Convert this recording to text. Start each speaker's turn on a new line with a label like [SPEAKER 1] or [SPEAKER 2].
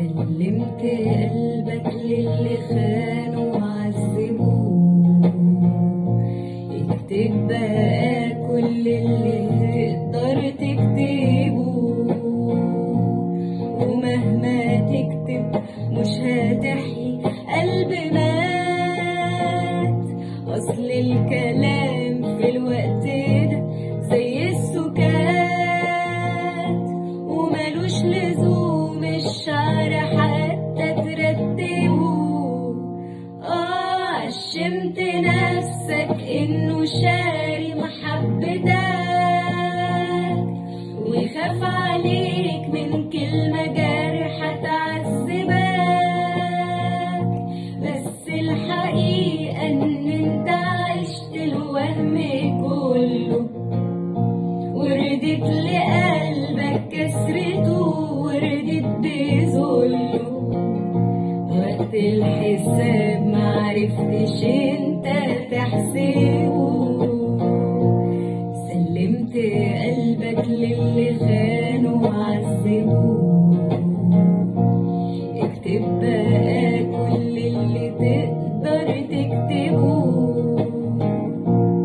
[SPEAKER 1] سلمت قلبك للي خانوا وعذبوه، اكتب بقى كل اللي تقدر تكتبه، ومهما تكتب مش هتحيي قلب مات. اصل الكلام في الوقت ده زي السكات، وملوش لزوم الشعر حتى ترتبه. عشمت نفسك انه شاري محبتك، ويخاف عليك من كلمة جارحة تعذبك، بس الحقيقة ان انت عشت الوهم كله، وردت لقلبك كسرته وردت بذله. وقت الحساب معرفتش انت تحسبه، سلمت قلبك للي خانوا وعذبوه. اكتب بقى